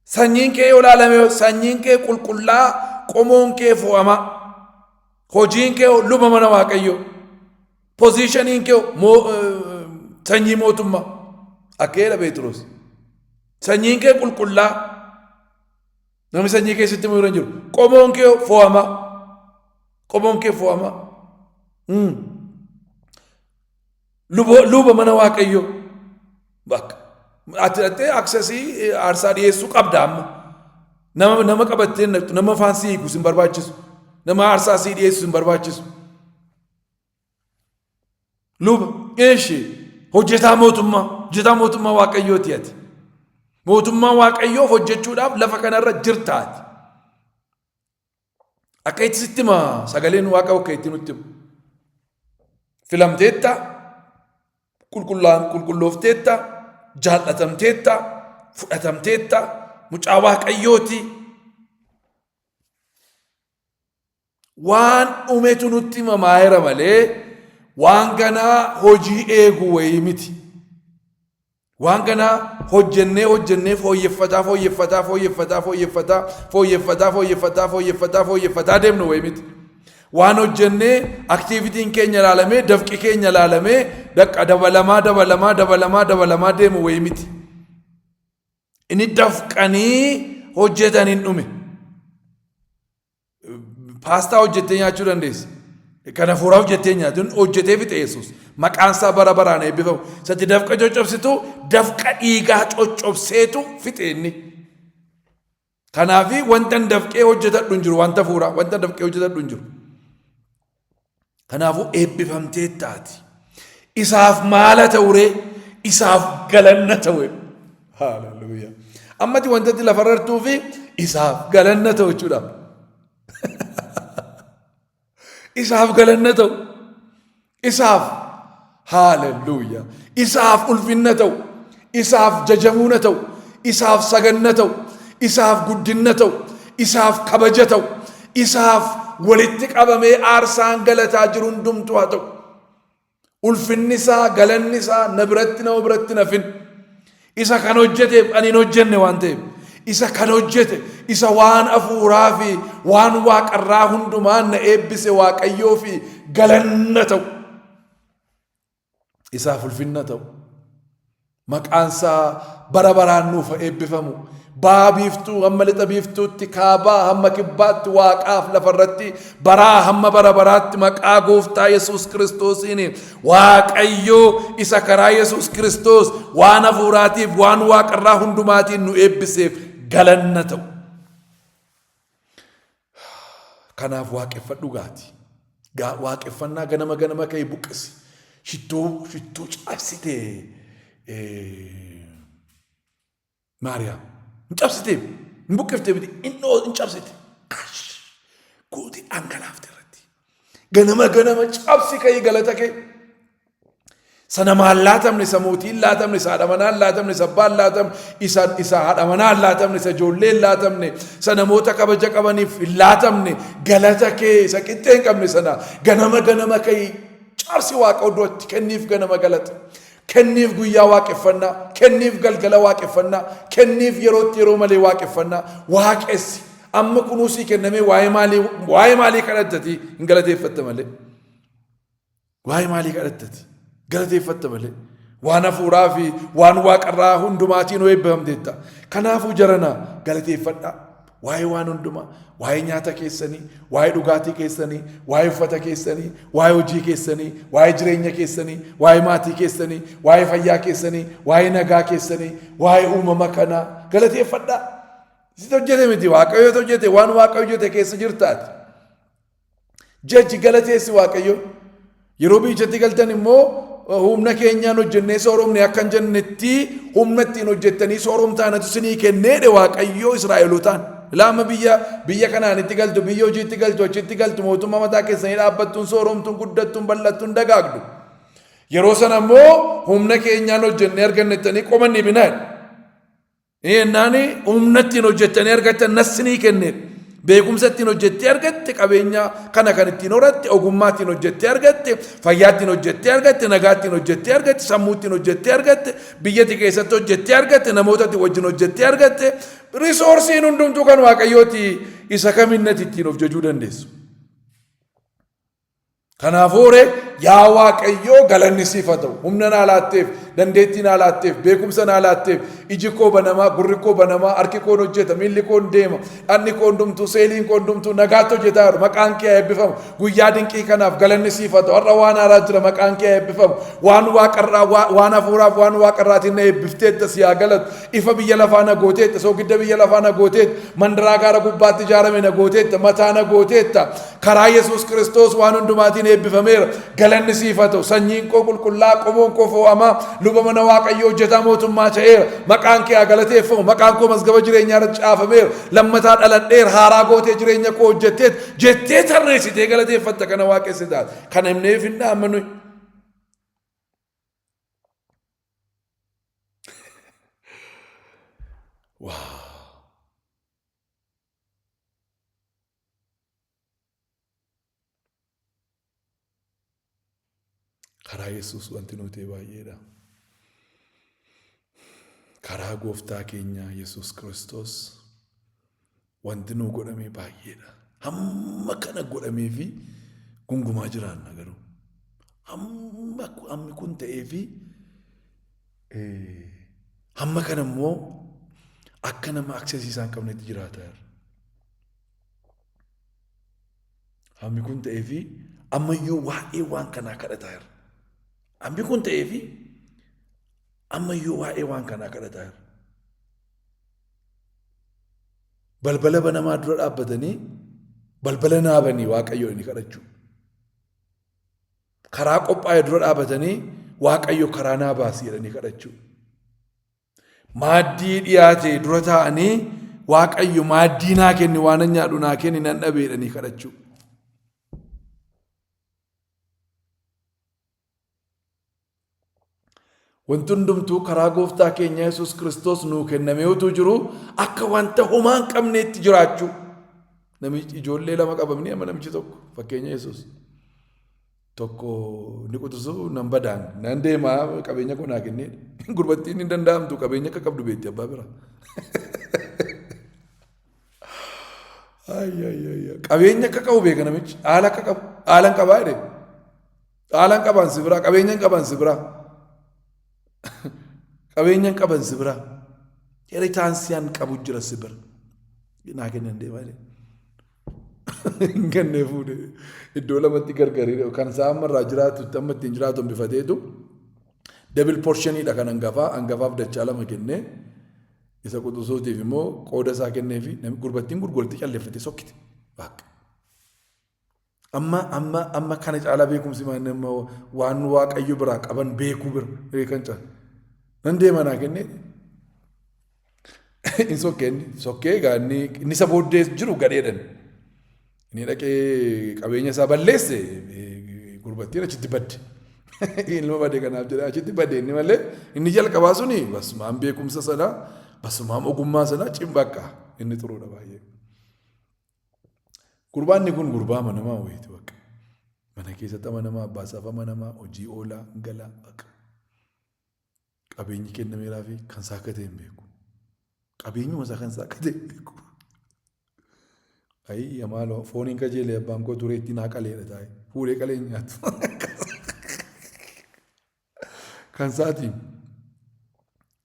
Sanyiin kee yoo ilaalame sanyiin kee qulqullaa qomoon kee fo'ama. Hojiin kee luba mana Waaqayyoo. Pozishaniin kee sanyii mootummaa. Akka jedha Pheexiroos. Sanyiin kee qulqullaa. Namni sanyii keessatti immoo hin jiru. Qomoon kee fo'ama. Qomoon kee fo'ama. Luba mana Waaqayyoo. Bakka. Ati dhattee aksesii aarsaa dhiyeessuu qabda amma. Nama qabattee hin dhaqxu. Nama afaan si hiiku sin barbaachisu. Nama aarsaa sii dhiyeessu sin barbaachisu. Luba, eeshi, hojjetaa mootummaa, hojjetaa mootummaa Waaqayyooti ati. Mootummaa Waaqayyoof hojjechuudhaaf lafa kanarra jirta ati. Akka itti sitti hima sagaleen Waaqa akka itti nutti hima. Filamteetta, qulqullaan qulqulloofteetta, jaallatamteetta, fudhatamteetta, mucaa Waaqayyooti. Waan dhumetu nutti himamaayera malee waan ganaa hojii eegu wayii miti. Waan ganaa hojjennee hojjennee fooyyeffataa fooyyeffataa fooyyeffataa fooyyeffataa fooyyeffataa fooyyeffataa fooyyeffataa fooyyeffataa deemnu wayii miti. Waan hojjennee aktiivitiin keenya ilaalamee dafqi keenya ilaalamee daqqa dabalamaa dabalamaa dabalamaa dabalamaa deemu wayii miti. Inni dafqanii hojjetan hin dhume. Paastaa hojjettee nyaachuu dandeessa. Kan hafuuraa hojjettee nyaatu hojjetee fixe Yesuus. Maqaan isaa bara baraan eebbifamu. Isatti dafqa coccobsitu dafqa dhiigaa coccobseetu fixe inni. Kanaaf wanta dafqee hojjetadhu hin jiru wanta hafuuraa wanta dafqee hojjetadhu hin jiru. Kanaafuu eebbifamtee taati. Isaaf maala ta'uree isaaf galanna ta'u. Haaleluyyaa. Ammati wantatti lafarra jirtuu fi isaaf galanna ta'u jechuudha. Isaaf galanna ta'u. Isaaf haaleluyyaa. Isaaf ulfinna ta'u. Isaaf jajamuuna ta'u. Isaaf saganna ta'u. Isaaf guddinna ta'u. Isaaf kabaja ta'u. Isaaf walitti qabamee aarsaan galataa jiru hundumtuu haa ta'u. Ulfinni isaa, galanni isaa na biratti nama biratti nafin. Isa kan hojjeteef ani hin hojjenne waan ta'eef. Isa kan hojjete, isa waan hafuuraa fi waan waaqarraa hundumaan na eebbise Waaqayyoo fi galanna ta'u. Isaaf ulfinna ta'u. Maqaan isaa bara baraan nuuf haa eebbifamu. Baha biiftuu hamma lixa biiftuutti, kaabaa hamma kibbaatti, waaqaaf lafarratti, baraa hamma bara baraatti maqaa gooftaa Yesuus Kiristoosiin Waaqayyo isa karaa Yesuus Kiristoos waan hafuuraatiif waan waaqarraa hundumaatiin nu eebbiseef galanna ta'u. Kanaaf waaqeffadhu gaati. Waaqeffannaa ganama ganama ka'e buqqisi. Shittoo shittoo cabsite Maariyaam. Hin cabsite hin buqqifte miti hin cabsite. Kash gootee dhangalaafte irratti. Ganama ganama cabsi ka'ii galata kee. Isa namaan laatamne, isa mootiin laatamne, isa haadha manaan laatamne, isa abbaan laatamne, isa haadha manaan laatamne, isa ijoolleen laatamne, isa namoota kabaja qabaniif hin laatamne, galata kee isa qixxee hin qabne sana ganama ganama ka'ii cabsi waaqa iddootti kenniif ganama galata. Kenniif guyyaa waaqeffannaa, kenniif galgala waaqeffannaa, kenniif yerootti yeroo malee waaqeffannaa, waaqessi. Amma kunuu sii kennamee waa'ee maalii kadhattati hin galateeffatta malee. Waa'ee maalii kadhattati? Galateeffatta malee. Waan hafuuraa fi waan waaqarraa hundumaatiin hoo eebbifamteetta. Kanaafuu jarana galateeffadhaa. Waa'ee waan hundumaa, waa'ee nyaata keessanii, waa'ee dhugaatii keessanii, waa'ee uffata keessanii, waa'ee hojii keessanii, waa'ee jireenya keessanii, waa'ee maatii keessanii, waa'ee fayyaa keessanii, waa'ee nagaa keessanii, waa'ee uumama kanaa galateeffadhaa. Sitti hojjete miti waaqayyotu hojjete waan waaqayyo hojjete keessa jirtaati. Jaji galateessi Waaqayyo. Yeroo biyyatti galtan immoo humna keenyaan hojjennee sooromne akka hin jennetti humna ittiin hojjettanii sooromtaanatu isinii kenneedhe Waaqayyo Israa'elotaan. Laama biyya biyya kanaan itti galtu, biyya hojiitti galtu, achitti galtu, mootummaa mataa keessanii dhaabbattuun, sooromtuun, guddattuun, bal'attuun, dagaagdu. Yeroo sana immoo humna keenyaan hojjennee argannettanii qomanni binaa. Jennaan humna ittiin hojjettanii argattan nassinii kenneef. Beekumsa ittiin hojjettee argatte, qabeenya kana kan ittiin horatte, ogummaa ittiin hojjettee argatte, fayyaa ittiin hojjettee argatte, nagaa ittiin hojjettee argatte, sammuu ittiin hojjettee argatte, biyyatti keessatti hojjettee argatte, namoota itti wajjin hojjettee argatte, riisoorsiin hundumtuu kan Waaqayyooti isa kaminnati ittiin of jajuu dandeessu. Kanaafuu ree yaa Waaqayyoo galanni siif haa ta'u. Humna naa laatteef, dandeettii naa laatteef, beekumsa naa laatteef, iji koo banamaa, gurri koo banamaa, harki koon hojjeta, miilli koon deema, dhagni koo hundumtuu, seeliin koo hundumtuu nagaatti hojjetaa jiru. Maqaan kee haa eebbifamu. Guyyaa dinqii kanaaf galanni siif haa ta'u. Har'a waan haaraa jira maqaan kee haa eebbifamu. Waan waaqarraa, waan hafuuraaf waan waaqarraatiin na eebbifteetta si haa galatu. Ifa biyya lafaa na gooteetta, soogidda biyya lafaa na gooteetta, mandaraa gaara gubbaatti ijaarame na gooteetta, mataa na gooteetta. Karaa Yesuus Kiristoos waan hundumaatiin eebbifameera. Galanni siif haa ta'u. Sanyiin koo qulqullaa, qomoon koo fo'amaa, luba mana Waaqayyoo hojjetaa mootummaa ta'eera. Maqaan kee haa galateeffamu. Maqaan koo mazgaba jireenyaa irratti caafameera. Lammataa dhaladheera. Haaraa gootee jireenya koo hojjetteet jettee tarreessitee galateeffatta kana waaqessitaat. Kana himneef hin dhaamma nuyi. Waa. Karaa Yesuus wanti nuu ta'e baay'eedha. Karaa gooftaa keenya Yesuus Kiristoos wanti nuu godhame baay'eedha. Hamma kana godhamee fi gungumaa jiraanna garuu. Hamma hammi kun ta'ee fi hamma kana immoo akka nama aksesii isaan qabnetti jiraataa jirra. Hammi kun ta'eefi ammayyuu waa'ee waan kanaa kadhataa jira. Hammi kun ta'eefi ammayyuu waa'ee waan kanaa kadhataa jira. Balbala banamaa dura dhaabbatanii balbala naabanii Waaqayyo inni kadhachuu. Karaa qophaa'e dura dhaabatanii Waaqayyo karaa naa baasi jedhanii kadhachuu. Maaddii dhiyaate dura taa'anii Waaqayyo maaddii naa kenni waan nyaadhu naa kenni nan dhabe jedhanii kadhachuu. Wanti hundumtuu karaa gooftaa keenya Yesuus Kiristoos nuu kennamee utuu jiruu akka wanta homaa hin qabneetti jiraachuu. Namichi ijoollee lama qabamni amma namichi tokko fakkeenya Yesuus. Tokko ni quxisuu nan badaan nan deemaa qabeenya koo naa kennee gurbattiin hin danda'amtu qabeenya akka qabdu beekti abbaa bira. Qabeenya akka qabu beeka namichi haala akka qabu haala hin qabaa jedhee. Dhaalan qaban si biraa, qabeenyan qaban si biraa. Qabeenyan qaban si biraa. Heritaansiyaan qabu jira si bira. Naa kennan deemaa jedhe. Hin kennee fuudhe. Iddoo lamatti gargari kan isaa amma irraa jiraatu amma ittiin jiraatu hambifateetu double portioniidha kan hangafaa hangafaaf dachaa lama kennee isa quxusuutiif immoo qooda isaa kenneefi gurbattiin gurgurtee calleeffatee sokkite. Waaqa. Amma amma amma kana caalaa beekumsi maal nama waan waaqayyo biraa qaban beekuu bira beekan caala. Nan deema naa kennee. Inni sokkee inni sokkee egaa inni inni isa booddee jiru gadheedhan. Inni dhaqee qabeenya isaa balleesse gurbattiin achitti badde. Ilma bade kanaaf jedha achitti bade inni malee inni jalqabaa suni basumaan beekumsa sana basumaan ogummaa sana cimbakka inni xuruudha baay'ee. Gurbaanni kun gurbaa amanamaa wayiiti bakka. Mana keessatti amanamaa, abbaa isaaf amanamaa, hojii oolaa, galaa bakka. Qabeenyi kennameeraa fi kan isaa akka ta'e hin beeku. Qabeenyuma isaa kan isaa akka ta'e hin beeku. Ayii maaloo fooniin kajeelee abbaan koo turee ittiin haa qaleedha taa'e. Fuudhee qalee hin nyaatu. Kan isaatiin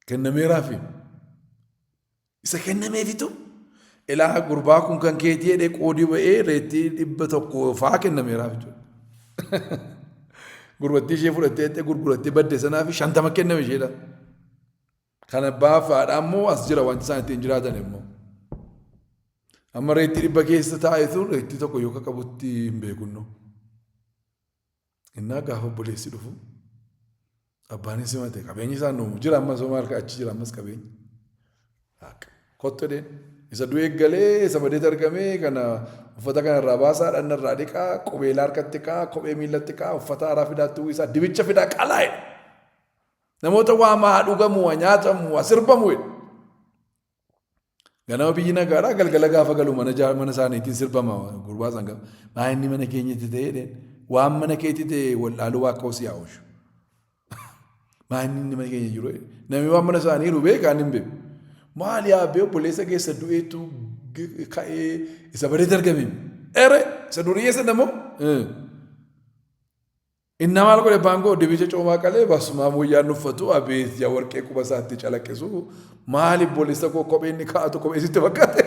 kennameeraa fi Isa kennameefitu ilaa gurbaa kun kan keetii jedhee qoodii ba'ee reettii 100 faa kennameeraaf jechuudha. Gurbattii ishee fudhattee jettee gurgurattee badde sanaa fi 50 kenname isheedha. Kan abbaa fi haadhaa immoo as jira wanti isaan ittiin jiraatan immoo. Amma reettii 100 keessa taa'etu reettii tokko yoo qabutti hin beekunnu. Innaa gaafa obboleessi dhufu abbaan hin simate qabeenyi isaan dhumu jira ammas homaa harka achi jira ammas qabeenyi. Kottu jedheen isa du'ee galee isa badeet argamee kana uffata kana irraa baasaa dhanna irraa dhiqaa qubeelaa harkatti kaa kophee miillatti kaa uffata haaraa fidaatti uwwisaa dibicha fidaa qalaa jedhe. Namoota waamaa haa dhugamu haa nyaatamu haa sirbamu jedhe. Ganama biyyi nagaadha galgala gaafa galu mana mana isaaniitiin sirbama gurbaa san gaafa. Maa inni mana keenyatti ta'ee jedheen waan mana keetti ta'e wallaaluu waaqa si haa oolchu. Maa inni mana keenya jiru namni waan mana isaanii jiru beekaa inni hin beeku. Maal yaabbee obboleessa keessa du'eetu ka'ee isa badeetti argame. Ere isa durii sana immoo. Innaa maal godhe abbaan koo dibicha coomaa qalee basumaam wayyaan uffatu abeet yaa warqee quba isaatti calaqqisu maali obboleessa koo kophee inni kaa'atu kophee sitti fakkaate.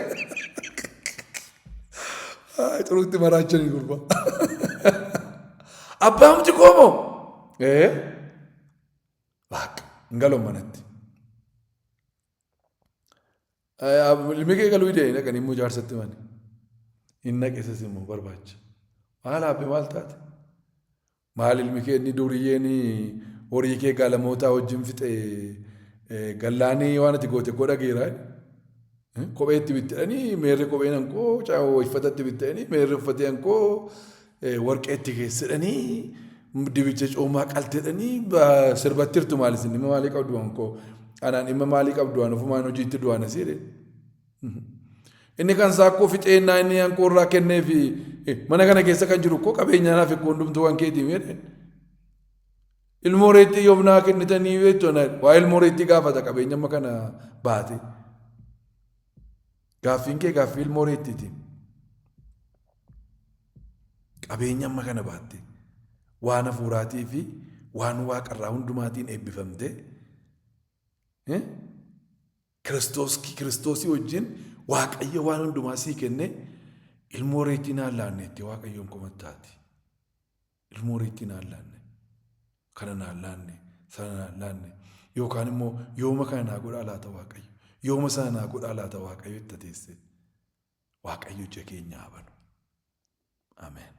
Xuruutti maraachanii gurbaa. Abbaamti koo moo? Ee waaqa hin galu manatti. Ilmi kee galuu didee dhaqanii immoo jaarsatti himani. Hin naqe isas immoo barbaacha. Maal haabbe maal taate? Maal ilmi kee inni duriyyeen horii kee gaalamootaa wajjin fixe gallaanii waan ati goote koo dhageera. Kophee itti bittedhanii meerri kopheen hankoo uffata itti bittedhanii meerri uffatee hankoo warqee itti keessedhanii dibicha coomaa qaltedhanii sirbattirtu maal isin dhimma maalii qabdu hankoo anaan dhimma maalii qabdu an ofumaan hojiitti du'aan asii jedhe. Inni kan saakkoo fixeennaa inni hankoo irraa kennee fi mana kana keessa kan jiru koo qabeenyaa naaf ikkoo hundumtuu kan keetii jedhe. Ilmoo reettii yoom naa kennitanii beektu waa ilmoo reettii gaafata qabeenya amma kana baate. Gaaffiin kee gaaffii ilmoo reettiiti. Qabeenya amma kana baatte waan hafuuraatii fi waan waaqarraa hundumaatiin eebbifamte Kiristoos Kiristoosii wajjin Waaqayyo waan hundumaa sii kenne Ilmoo reettii naan laanne itti Waaqayyoon komattaati. Ilmoo reettii naan laanne. Kana naan laanne, sana naan laanne. Yookaan immoo yooma kana naa godhaa laata Waaqayyo. Yooma sana naa godhaa laata Waaqayyo itti teesse. Waaqayyo ija keenya haa banu. Ameen.